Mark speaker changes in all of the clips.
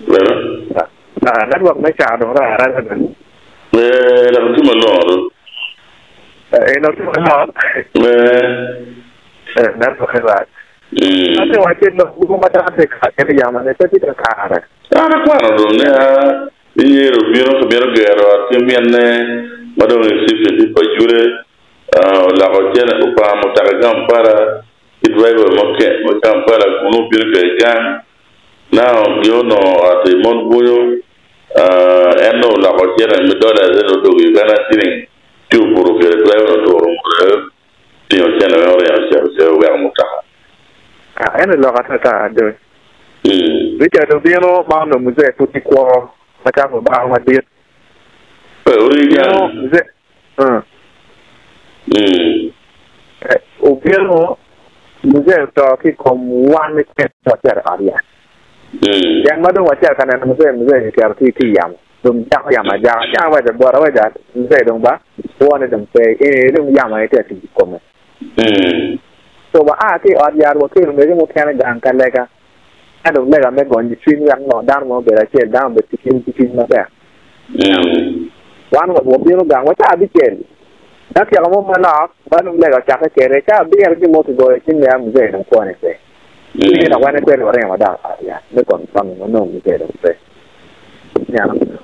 Speaker 1: Bene.
Speaker 2: Network me caa dong rac araca bene.
Speaker 1: Ee, dok tye malongo do.
Speaker 2: Ee, dok tye malongo.
Speaker 1: Ee.
Speaker 2: Ee, network rac. Ate wacce lok mogo ma dano tye ka kene yamo ne pe tye kakare.
Speaker 1: An akwano dong ni a iyero obino ka mito gero ot ki minne ma dong reception tye pa Jule, oloko cene opango mutoka i Kampala ki driver ma Kampala kunu obino kwede gang. Now gin onongo ot i mon bwunyo en dong oloko cene me dollars ento odwogo i Uganda shilling ci obuto kwede driver ni oturo ngute otingo cene weng oringo ocito ce oweko mutoka.
Speaker 2: En oloko atata do. Richard obino ma onongo Muzee pud tye kwo macalo lubanga madit.
Speaker 1: Obino
Speaker 2: Obino Muzee oto ki i kom wan keken ma wacito i ot yat. Pien ma dong wacito ka neno Muzee, Muzee kiketo ki i yamo. Dong jako yamo ajaka. Ci an awaco bote, awaco Muzee dong ba, kwone dong pe, eni dong yamo aye tye ka tic i kome. Co wa a ki i ot yat wakelo mege mukene gang ka lega. Ka dong lega me gonyo cwiny wek ngo dano mo obed acel, dano obed ki cwiny ki cwiny maber. Wan wabino gang wa ca abicel. Dakika mo manok ma dong lega ocakke kwede, ca abiro gin mo kigoyo cim ni a muzee dong kwone pe. Ci dok wan kwede waringo wadok i ot yat me confirming wanongo muzee dong pe.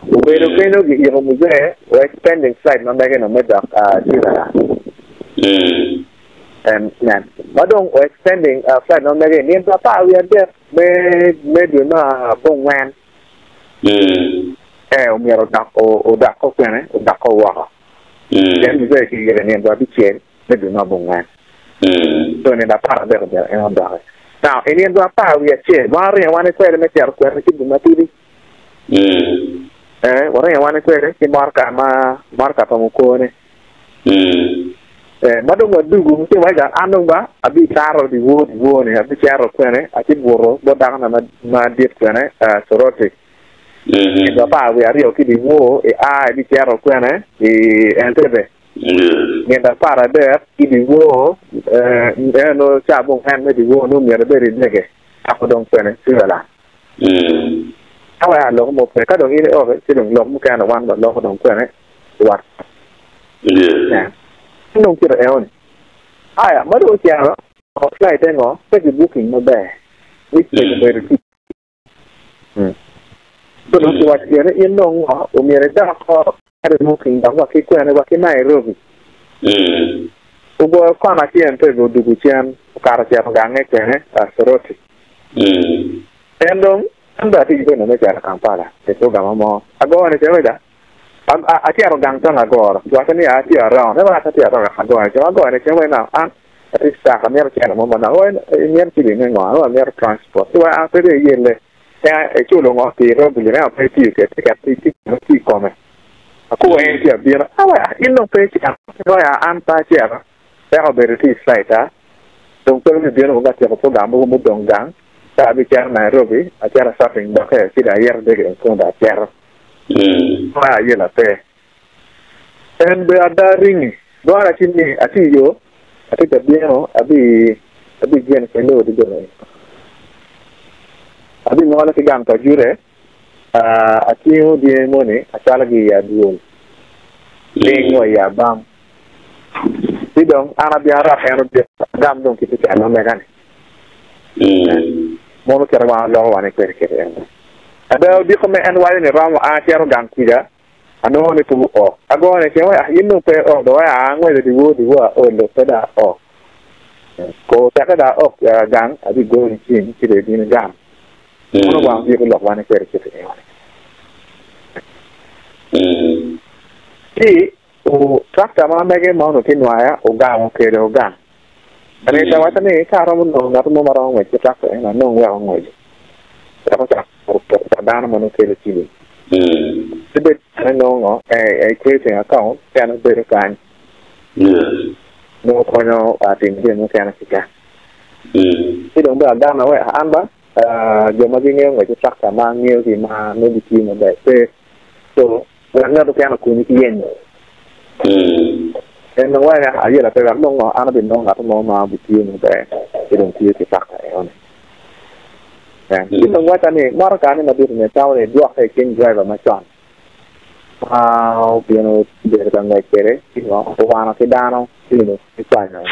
Speaker 2: Obedo kenyo giyiko muzee wek pending flight ma mege no me dok Switzerland. Nen, ma dong extending flight ma mege i nino 13 me dwe me abongwen, ee, omyero odok kwene, odok woko. Pien muzee kiyiko i nino 5 me dwe me abongwen. So i nino 13 omyero en odoki. Now, i nino 11, wan oringo wan kwede me cito kwene ki boma matidi. Ee, waringo wan kwede ki motoka ma motoka pa mukone. Ma dong wadugu, ci waca, An dong ba abikato dyewor dyewor-ni, abicito kwene, acibuto bot dakona madit kwene, Soroti. Nino 12 ki dyewor ia ibicito kwene i Entebbe. Nino 13 ki dyewor, eno ca abongwen me dyewor nongo myero ibed i ndege, cako dong kwene Switzerland. Ka wek aloko mo pe, ka dong in ioke, ci dong lok mukene wan waloko dong kwene i wat. En dong kite eno ni. Aya, ma dong ocito, flight ngo, pe ki booking maber, mistake obedo tye. So dong kiwaco gire ni in dong ngo, omyero idok ko kadi booking dok wa ki kwene, wa ki Nairobi. Ogoyo kona ki Entebbe odugu cen, okato ocito gange kwene, Soroti. En dong, an bene atye ki geno me cito i Kampala pi programa mo. Agoyo ni cen wega, acito gang tong agoro. Kiwaco ni atye around. En waco atye around agoyo ni cen. Agoyo ni cen wega now an atye stuck amito cente mo manok. Awaco ni imito ciling me ngo? Awaco amito transport. Ci waco an pe dong iyelle. En iculo ngo pi robili ento pe itiyo kwede tiket tye i kome. Akubo en tye abino. Awaco in dong pe icito. Awaco an pe acito. Peko obedo tye i flight a. Dong pe wubibino wunu ka tyeko program mogo mudong gang, ka abicito Nairobi, acito shopping doki ci dong ayito dege dong kono dong acito. Ma ayela pe. En be ada ringi. Dwara ci ni atye i yo, atye ka bino, abi abi gin ki loo di golo. Abi ngolo ki gang pa Jure, atingo dyangi moni acwalogi i adwol, piny wa i abam. Ci dong an abino arok en odiko, agam dong kit cal ma mega-ni. Mono kite wan waloko wane kwede kit eno. Ada odiko me en waco ni romo a acito gang kwica, anongo ni pe oo. Agone cen wai, in dong pe iok do wai aa angweco dyewor dyewor aolo pe dong aok. Ko teke dong aok gang abigoni cim ci dong ibino igam. Mono wan odiko lok wane kwede kit eno. Ci Trakta ma mege ma onongo tye nwaya ogamo kede ogang. Anita waco ni, Ka aromo nongo ngat mo ma romo ngwec ki trakta eno, anong wek ongweci. Wek ocak poko pa dano ma nongo kelo ciling. Kadi bed en nongo i creating account, en obedo kany nongo konyo timo jami mukene keken. Ci dong bene agame wek an ba jo ma gingeyo ngwec ki trakta ma angeyogi ma nongo gitiyo maber pe. So, Wek ngat okene okonyi ki yenyo. En dong wek ayela pe wek dong ngo an abinongo ngat mo ma obitiyo maber ci dong tiyo ki tractor eno ni. Ci dong wacca ni, Motokane madit onongo itamo ni idwokke i cing driver macon ma obino obedo ka ngwec kwede ci ngo owano ki dano ci icwanyo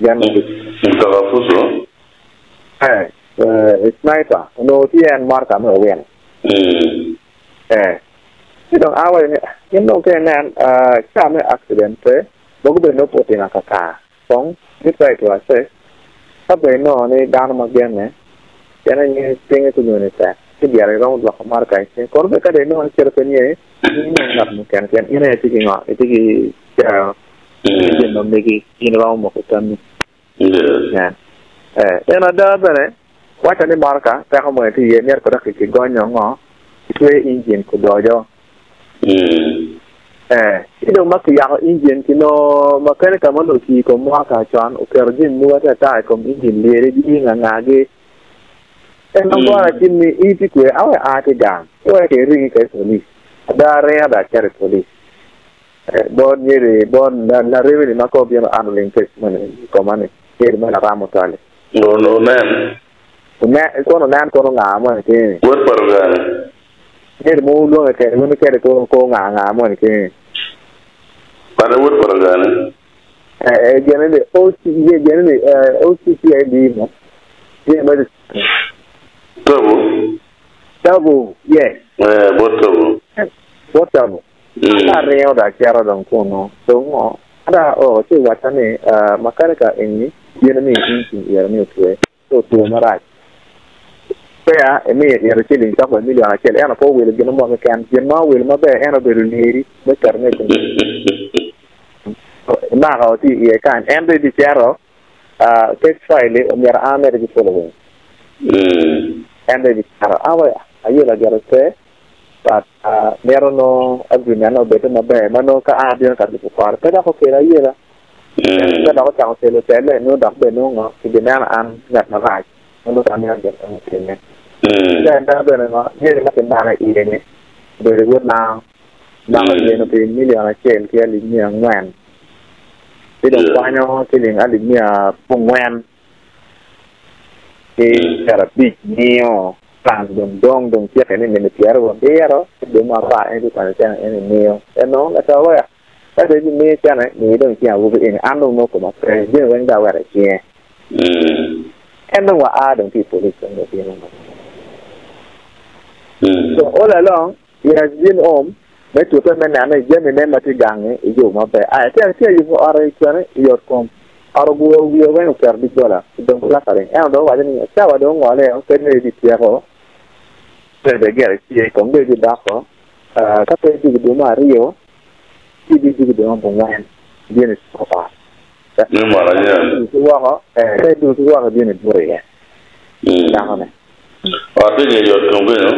Speaker 2: gin ducu.
Speaker 1: Mutoka Fuso?
Speaker 2: Ee, sniper onongo tye en motoka me Owino. Ee. Ci dong awaco ni, In dong ka inen ca me accident pe, mogo bene nongo pe otimo kakar. Kong ni try to assess ka bene inongo ni dano ma genne pien aye pinge kunyoni tek ci dyere iromo dwoko motoka i cinge kono bene ka dong inongo ni cito pe niye in inong ngat mukene pien in aye itye ki ngo itye ki cero ki jami ma megi in iromo moko tammi En ada bene wacca ni motoka peko moni tye iye myero kong dok kigonyo ngo kitwe injin kudoco. Ee, ci dong ma kiyako injin ki nongo makanika ma onongo tiyo i kom motoka con oketo jami mogo ata ata i kom injin lyedi gi ngangagi. En ma gora cim ni in itye kwe awe a ki gang iwek iringi ka i police. Ada aringa dong acito i police. Bot nyeri bot laremi ni ma ka obino an oling case moni i koma ni nyeri ma laram otwali.
Speaker 1: Onen.
Speaker 2: Onen kono onen kono nga moni keni.
Speaker 1: Wod pa Luganga.
Speaker 2: Myero ma wulwonge kede wun wukete kor nga nga moni keni.
Speaker 1: Pade wod pa Luganga.
Speaker 2: Eh, gene ni OC, gene ni OCCID mo. Gene ma
Speaker 1: Tabu.
Speaker 2: Tabu, yes.
Speaker 1: Eh, bot Tabu.
Speaker 2: Bot Tabu. Ka aringo dong acito dong kunu, dong ngo? Ada o, ci wacca ni, makanika eni bino miyo injin ire ni otwe. Ci otwo marac. Peya emiyo ite ciling cok wa milion acel, ento pe owilo gin mo keken. Gin ma owilo maber en obedo lyeri me ketone i kom Imako tye iye kany. En dong ibicito case file-li omyero an amedde ki following. En dong ibicito. An wa ayela gire pe but mito nongo agreement-na obedde maber ma nongo ka an abino ka lubo kore pe dok okelo ayela. Ka dok ocako kelo telle, nongo dok bene nongo ngo? Kibineno an ngat marac, nongo dong amito gin ma otimme. Ki ada bene ngo? Jami ma kimako i iye-ni obedo wod lango. Kimako iye-ni pi milion acel ki alip miya angwen, ci dong kwanyo ciling alip miya abongwen ki pyerabic miyo plan dong dong dong cikke ni nino pyerabiro ki dwe me apar en bikwanyo cente eni miyo. Ento laco wek Ka dong ibimiyo cente, miyi dong cing awobi eni, an dong nongo koma pe, jami weng dong aweko i cinge. En dong wa a dong ki i police dong obino. So all along, he has been home me tute me neno ni jamine ma tye gang-ngi iyubo maber. Aya, tye tye yubo ote i kwene i yot kom. Ot oguro wiye weng oketo doggola, odong plastering. Ento dong owaco ni cawa dong ongole, pe dong ebityeko, pe dong gire tye, kong dong ebidoko. Ka pe idwogo dwe me aryo, ci ibidwogo dwe me abongwen, ibino icuko ot.
Speaker 1: Me mwaka anyen.
Speaker 2: Ki woko, ka idwogo ki woko ibino ibuto iye. Dakone.
Speaker 1: Ot tye inge yot kom kenyo?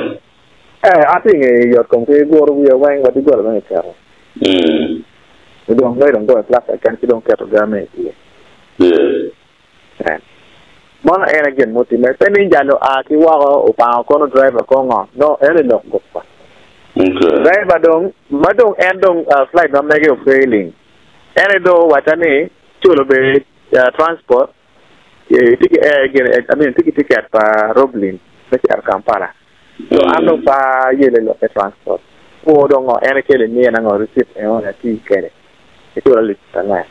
Speaker 2: Ee, ot tye inge yot kom ki guro wiye weng, wa doggola weng iketo. Dong nongo dong goyo plasta keken ci dong keto gaa me iye.
Speaker 1: Yes.
Speaker 2: Mono en aye gin mutimme. Pe ni jal oa ki woko opango kono driver ko ngo. No, eno ni lok goba. Driver dong, ma dong en dong flight ma mege o failing, en aye dong owacca ni culo be transport, tye ki air gin, I mean tye ki ticket pa Roblin me cito Kampala. So an dong pe ayele lok me transport. Kwo dong ngo en aye kelo imina ngo receipt eno ni ati kede. Iculo alip angwen.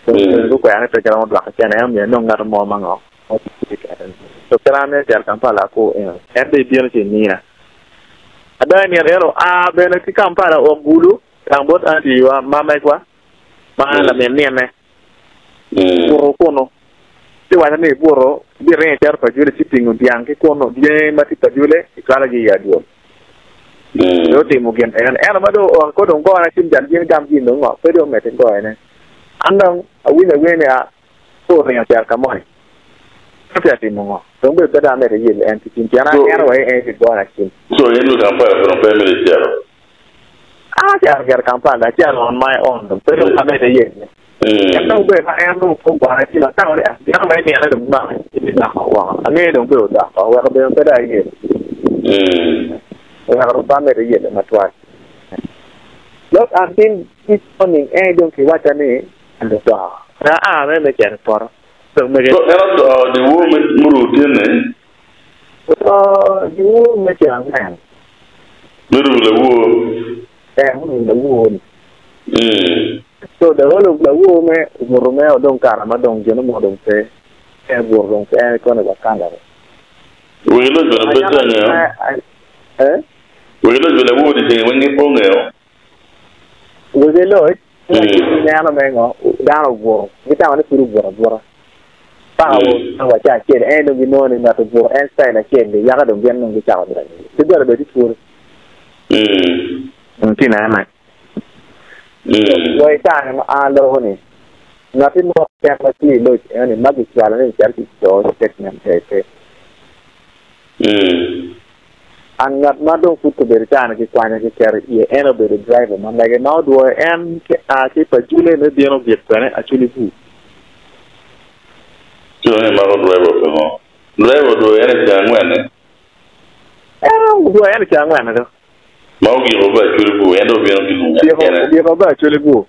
Speaker 2: Dong gukwero ni pe giromo dwoko cene en omyero inong ngat mo ma ngo ma tye kede. So kit an me cito Kampala akur eno en dong ibino ci imina. Ada i nino eno aa bene ki Kampala o Gulu gang bot anti wa ma megwa ma lamin minne. Buto kunu ci waco ni ibuto ibiringo icito Pajule ci tingo dyang ki kunu dyangi ma tye Pajule icwalogi i adwol. Dong otimo gin eno ento ma dong oo ko dong gona cim jal gin gam gin dong ngo pe dong omedde goyone. An dong awinyo awinya ni a pe oringo ocito ka moni pe tye atimo ngo dong bene pe dong amedde yelo en ki cim pien en wa en aye gona cim.
Speaker 1: So in dong Kampala pe dong pe imito icito?
Speaker 2: An acito gire Kampala acito on my own dong pe dong amedde yelle. En dong obedo ma en dong pe ogwara ci atamo ni ah dano ma imine dong maki ci bidoko woko. Angeyo dong pe odoko weko bene pe dong ayelle. Oweko dong pe amedde yelle matwal. Look until this morning en aye dong kiwacca ni en oto. Pe aa mere me cito i poto. Dong mege.
Speaker 1: So en oto dyewor me muruo otyeno-ni?
Speaker 2: Oto giwor me ceng angwen.
Speaker 1: Me ruko lawor.
Speaker 2: Eh, me ruko lawor ni. So the whole of lawor me obuto me odong kara ma dong gino mo dong pe. En obuto dong pe en kone wa kandare.
Speaker 1: Wegi loc bene pe tye angeyo.
Speaker 2: Eh?
Speaker 1: Wegi loc bene lawor di cenge weng gi pe ongeyo.
Speaker 2: Wegi loc Gineno me ngo? Dano obuto. Gitamo ni pud obuto abuta. Paka wa ca acel, en dong ginongo ni ngat obuto en style acel-li, yaka dong gin dong gicako donyo. Ki bene bed itwolo. Tye inene. Wa i kare ma an aloko ni, ngatti mo keken ma tye i loc eno-ni ma gicwalo ni ocit oco statement pe. And ngat ma dong pud obedo cani kikwanyo kiketo iye en obedo driver ma mege ma odwoyo en ki a ki pa jule me bino git kwene Acholi bur.
Speaker 1: Ci dong imako driver pingo? Driver odwoyo en i ceng angwen ni?
Speaker 2: En odwoyo en i ceng angwen do.
Speaker 1: Ma ogiko be Acholi bur en dong obino ki lung en kene.
Speaker 2: Ogiko be Acholi bur.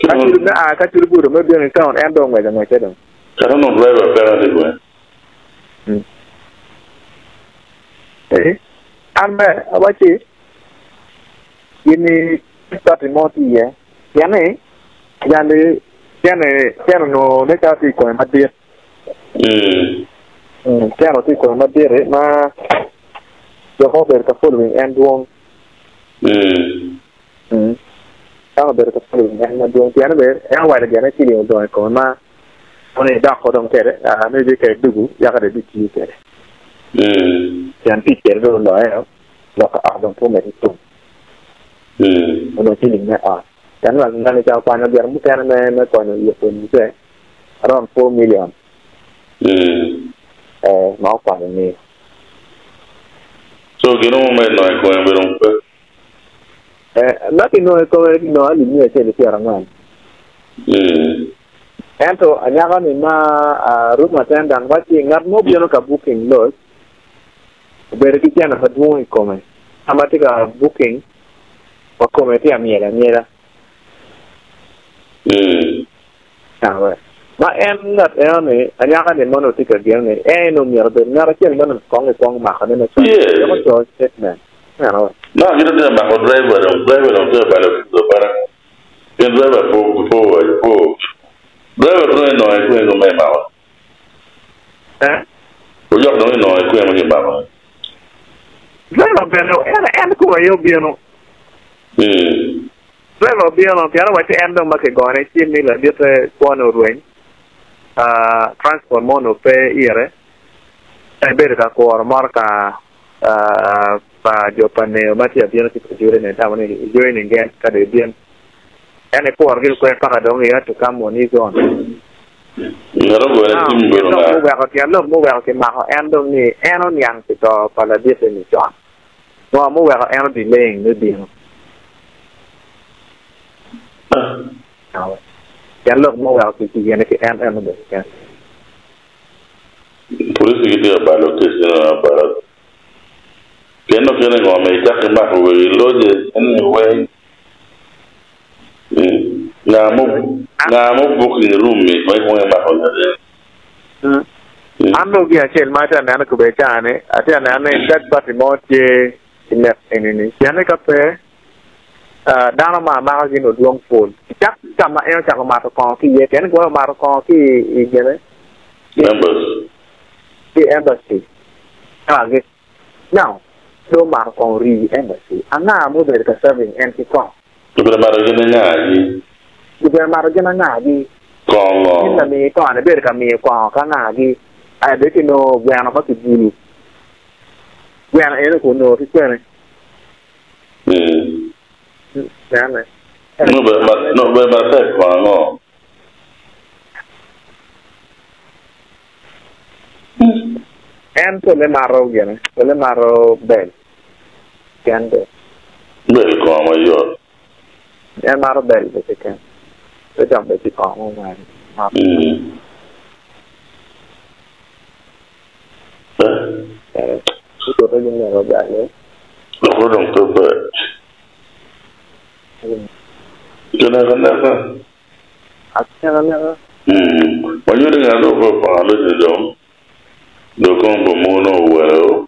Speaker 2: Acholi me a ki Acholi bur dong me bino i town en dong ongweco angwece dong.
Speaker 1: Kata onongo driver peke ni bene.
Speaker 2: An bene awacci, Gin-ni party mo tye iye, pien ni jali cene onongo nen calo tye i kome madit, cene tye i kome madit ma jo ma obedo ka following en dwong, dano obedo ka following en madwong pien ni en owaco gin ni ciling odong i kome ma Mono idoko dong kwede, maybe ka idugu yaka dong ibitiyo kwede. Pien tic kwede dong oloyo loko ot dong pe omedde tum. Onongo ciling me ot. Pien ngani ca okwanyo gin mukene me konyo yubo muse around 4 million ma okwanyo miyo.
Speaker 1: So gin mo ma inongo i kome obedo pe?
Speaker 2: Ma kinongo i kome kinongo alip miya acel ki pyerangwen. Ento anyaka-ni ma room attendant wacci ngat mo obino ka booking lodge obedo ki cente madwong i kome ka ma tye ka booking wa kome tye ka myel amyela. Ma en ngat eno-ni anyaka-ni ma onongo tye ka geno-ni en aye nongo myero obed ngat acel ma onongo kong kikwongo makone macon wek oco statement.
Speaker 1: No, gin tye ka mako driver dong, driver dong tye ka balo abala. Pien driver po po po driver dong inongo i kwe me mako.
Speaker 2: Eh?
Speaker 1: Ojok dong inongo i kwe ma gimako.
Speaker 2: Driver bene en en kome aye obino. Driver obino pien owacci en dong ma kigone cim ni laditte kwone orweny, transport mo onongo pe ire, ebedo ka kuro motoka pa jo pa neo ma tye ka bino ki pa Juda ni etamo ni ejoining gen ka dong ebin. En ekuro gi okwer paka dong he had to come on his own.
Speaker 1: Ngat ogone
Speaker 2: Now,
Speaker 1: cim
Speaker 2: tyen
Speaker 1: obedo
Speaker 2: lok
Speaker 1: nga?
Speaker 2: muweko tyen lok muweko kimako en dong ni en oniang pi to pa laditte ni con. Ngo muweko en o delaying me bino? Now, tyen lok muweko kigene ki en eno bene keken.
Speaker 1: Police gitye ka balo case eno abala pien okene ngo me icak imako wegi loje eni weng nga mo booking room ni ma ikwongo imako ngat eni.
Speaker 2: An dong gin acel ma atye ka neno kobedi caa ni atye ka neno ni third party mo tye i nek eni ni pien ni ka pe dano ma amako gin odwong pol cak ka ma en ocako mato kongo ki iye pien gwoyo omato kongo ki i gine ki embassy now dong omato kongo rii i embassy anga ma obedo ka serving en ki kongo?
Speaker 1: Gibedo mato gin angagi?
Speaker 2: Gibedo mato gin angagi?
Speaker 1: Kongo.
Speaker 2: In lami kongo ibedo ka miyo kongo ki angagi? Aya bed kinongo gweno ma kibulu gweno eno kun onongo ki kwene?
Speaker 1: Nongo bedo matek kong ango?
Speaker 2: En pole mato gine, pole mato bel keken be.
Speaker 1: Bel kongo mayot.
Speaker 2: En mato bel be keken, pe dok bed ki kongo mo ma mato.
Speaker 1: Lok dong pe ber. Kineko aneka. Wanyuto ngat ma pe oparo ni dong Dong kong pa mono owelo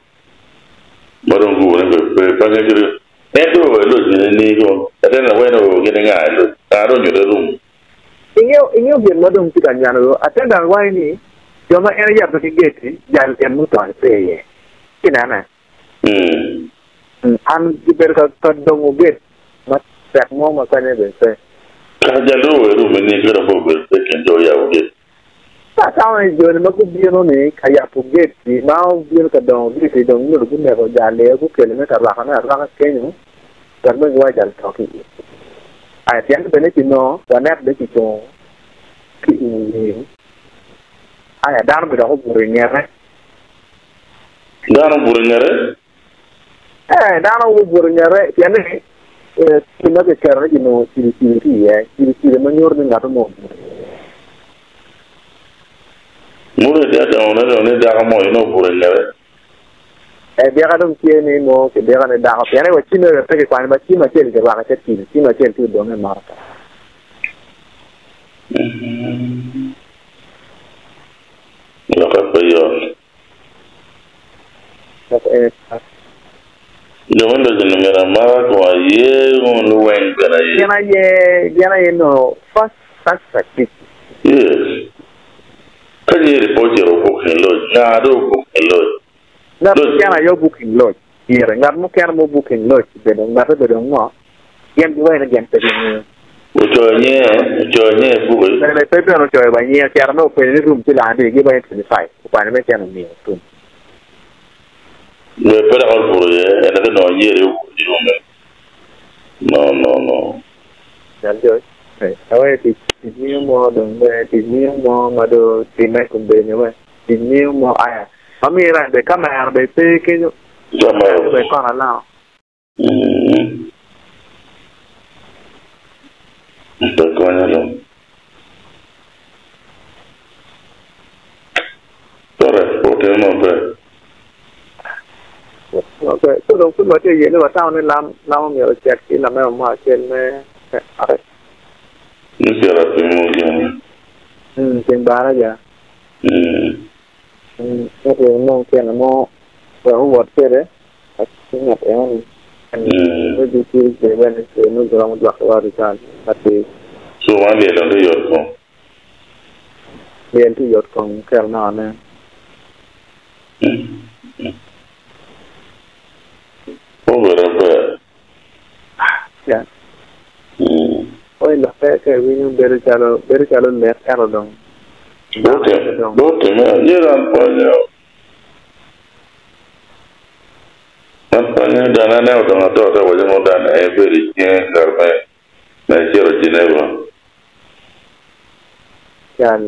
Speaker 1: ma dong guwene be pe pe nge kite ento eloc gine ni ko latin lawene o gine nga eloc nga dong onyute rum.
Speaker 2: Ingeyo ingeyo gin ma dong tye ka nywano yo attendant waco ni jo ma en oyabo ki gate jal en muto pe iye ci nene an gibedo ka ka dongo gate ma tek mo ma konye bene pe.
Speaker 1: Kaka jal dong owe rum ni kadi dong pe obedo pe kin jo oyabo gate.
Speaker 2: Ka atamo ni joni ma gubino ni ka yabo gate-ti, ma obino ka dongo gate-ti dong myero guneko jal-li gukele me ka rwakone arwaka kenyo wek bene giwac jal to ki iye. Aya pien bene kinongo wanet bene kicungo ki i wiye. Aya dano bene dok obuto i ngete.
Speaker 1: Dano obuto i ngete?
Speaker 2: Ee, dano gubuto i ngete pien ni gin ma kiketo ni kinongo cilo cilo tye iye, cilo cilo ma nyuto ni ngat mo obuto iye.
Speaker 1: Muto tye adongone dong ni dako mo aye nongo obuto i ngete.
Speaker 2: Ee, byeka dong tye ni nongo kibyeko ni dako pien ni wa cim eno pe kikwanyo ma cim acel kirwako ite cilo, cim acel tye odong i motoka.
Speaker 1: Lokke pe yot. Jo me loco-ni myero amaka kun aye kun luweny bene aye.
Speaker 2: Gin aye gin aye nongo first suspect.
Speaker 1: Yes. Ka nyeri pe ocito booking lodge, nga dong booking lodge?
Speaker 2: Ngat mukene aye booking lodge ire, ngat mukene mo booking lodge bedo ngate bedo ngo? Gin giwaco ni gin pe gingeyo.
Speaker 1: Ocoyo nyinge, ocoyo nyinge i buki.
Speaker 2: Bene pe bene ocoyo wa nyinge, ocito me openyo ni room ci landi, giwaco ni 25, okwanyo me cen omiyo tum.
Speaker 1: Wer pe dok obuto iye, ento ka nongo nyeri obuto i room-me. No, no, no.
Speaker 2: Jal George, Awe tic tic miyo mo dong be tic miyo mo ma do time kombeddi we tic miyo mo aya ma mira be kamera be pe kenyo
Speaker 1: Kamera.
Speaker 2: be kono alao.
Speaker 1: Pe konyo dong. Tore, otime maber.
Speaker 2: Okay, so dong pud watye ye ni watamo ni lam lam omyero ocek ki lamemo mo acel me ote.
Speaker 1: Me cito apimo gin.
Speaker 2: Ceng baraja. Ento inong tyene mo wek owot kwede.
Speaker 1: So man lyel dong tye yot kom.
Speaker 2: Lyel tye yot kom kelo none.
Speaker 1: Obedo ber.
Speaker 2: Ya. Oi lokke ka iwinyo bedo calo bedo calo lek ento dong.
Speaker 1: Bot time anyira an pwonyo. An pe angeyo dano aneno dong ato ata waco mo dano aye bedo i cinge kare me me ecito Geneva.
Speaker 2: Cal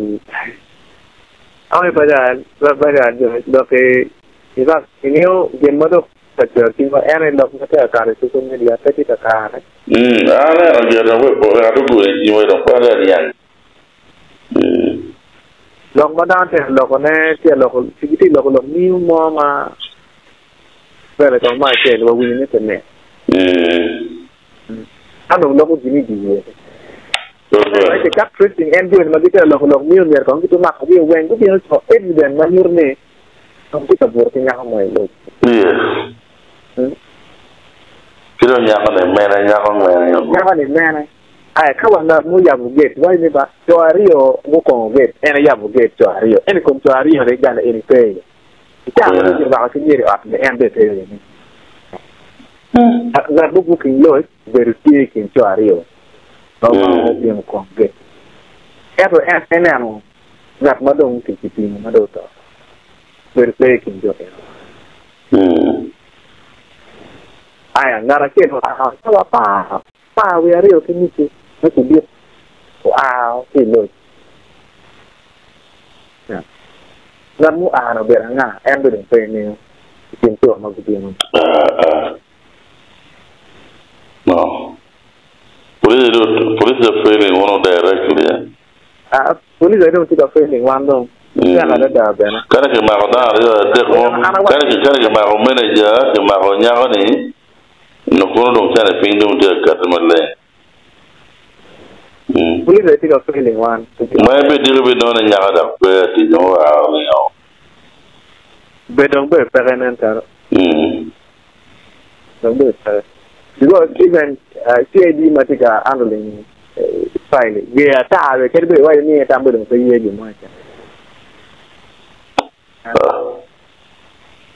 Speaker 2: Ami pa jal pa jal lok i in fact ingeyo gin ma dok ka cwero cwinywa en aye lok ma tye ka kato i social media pe tye kakare.
Speaker 1: An aneno gire dong wek wek adugu i cwinywa dong pe aniang.
Speaker 2: Lok ma dano tye ka lokone tye ka loko gitye ka loko lok niu mo ma bene kong me acel wawinyo ni pe mit. Ka dong loko gin i dye wer. Aneno cak tracing en joni ma gitye ka loko lok niu myero kong giti makogi weng gubino co evidence ma nyuto ni dong tye ka buto ki nyako mo i loc.
Speaker 1: Ki dong nyako ni mene nyako mene.
Speaker 2: Nyako ni mene. Aye, ka wa ngat muyabo gate, waco ni ba, co aryo gukongo gate, en oyabo gate co aryo, ento i kom co aryo-ni gane eni pe iye. I cawa ma nongo kirwako ki myero i ot ni en bene pe iye ni. Ngat mubuking loc obedo tye i kin co aryo ma obino kong gate. Ento en eneno ngat ma dong tic ki pingo ma dong oto obedo pe i kin jo eno. Aya, ngat acel oa cawa apar. Apar wiye aryo ki nucu me cabit oa ki i loc. Ngat mua-ni obedo anga? En bene dong pe ngeyo i kin co ma gubino-ni.
Speaker 1: No. Police do police are failing one directly. Eh?
Speaker 2: Ah, police aye dong tye ka failing wan dong. Tek adada bene.
Speaker 1: Kadi kimako dano aryo adek mo, kadi kadi kimako manager, kimako nyako-ni, Nongo kono dong can i piny dong tye ka kati maleng.
Speaker 2: Police aye tye ka failing wan.
Speaker 1: Ma ibidiko ibinongo ni nyako dok pe atic mo oa oringo.
Speaker 2: Be dong be peke nen calo. Dong be peke. Because even CID ma tye ka handling file ger ata be kadi bed iwaco ni tam be dong pe ye gin mo keken.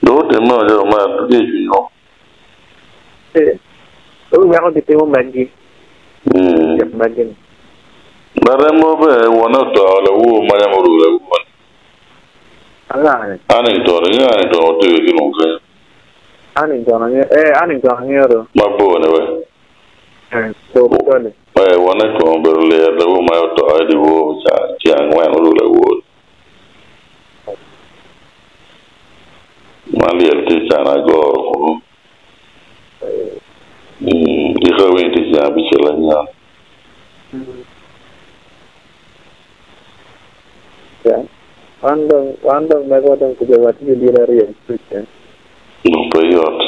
Speaker 1: Dong otimme macalo man tye i cwinywa.
Speaker 2: Dong weko gitimo magi. Cik magi ni.
Speaker 1: Larem mo bene wonne oto lawor ma yam oruko lawor ni.
Speaker 2: Anga ni?
Speaker 1: Annington, ingeyo Annington otege ki lung kenyo.
Speaker 2: Annington angeyo, ee Annington angeyo do.
Speaker 1: Mabor ni we.
Speaker 2: Ee, bor toli.
Speaker 1: Ee, wonne kong obedo lir lawor ma oto i dyewor ca ceng angwen oruko lawor ni. Ma lyel tye i cana agoro kunu. Ika winyo tye ceng abicel anyen.
Speaker 2: Wan dong, wan dong megwa dong kubbe watye ki diro aryo ducu.
Speaker 1: Dong pe yot.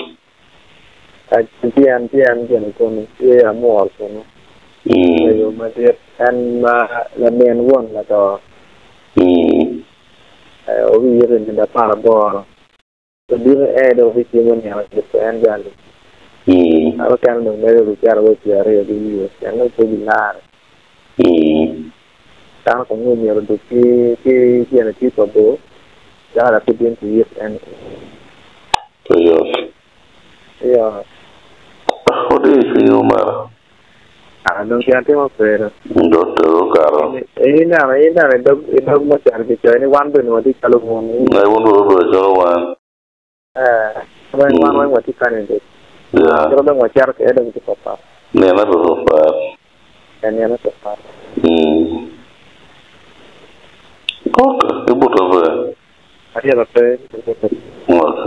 Speaker 2: Pien, pien gin kunu, tye amwor kunu. Mego madit, en ma lamin won lato. Obiyiko i nino aparaboro. Odiko en dong obicimo nino yubo en jali. Ka mukene dong mege obicito wa i pyeraryo ki wiye pien nongo pe obilare. Dano kong nongo myero odug ki tyene tye pa bor dok dok pe bino ki yik en.
Speaker 1: Pe yot.
Speaker 2: Pe yot.
Speaker 1: Odiyo cwinyi omera.
Speaker 2: Ah, dong tyen timo kwede.
Speaker 1: Dong ter okato.
Speaker 2: Ineno, ineno i dog, i dog mucel kicoyo ni wan bene watye calo wun.
Speaker 1: Ee, wun bene wubedo calo wan.
Speaker 2: Ee, wan wan weng watye candidate.
Speaker 1: Ya.
Speaker 2: Kit dong wacito kwede dong tye papat.
Speaker 1: Nine pe papat.
Speaker 2: Ee, nine pe pat.
Speaker 1: Mm. Ok, ibuto pe?
Speaker 2: Aryeba pe, ibuto.
Speaker 1: Ok.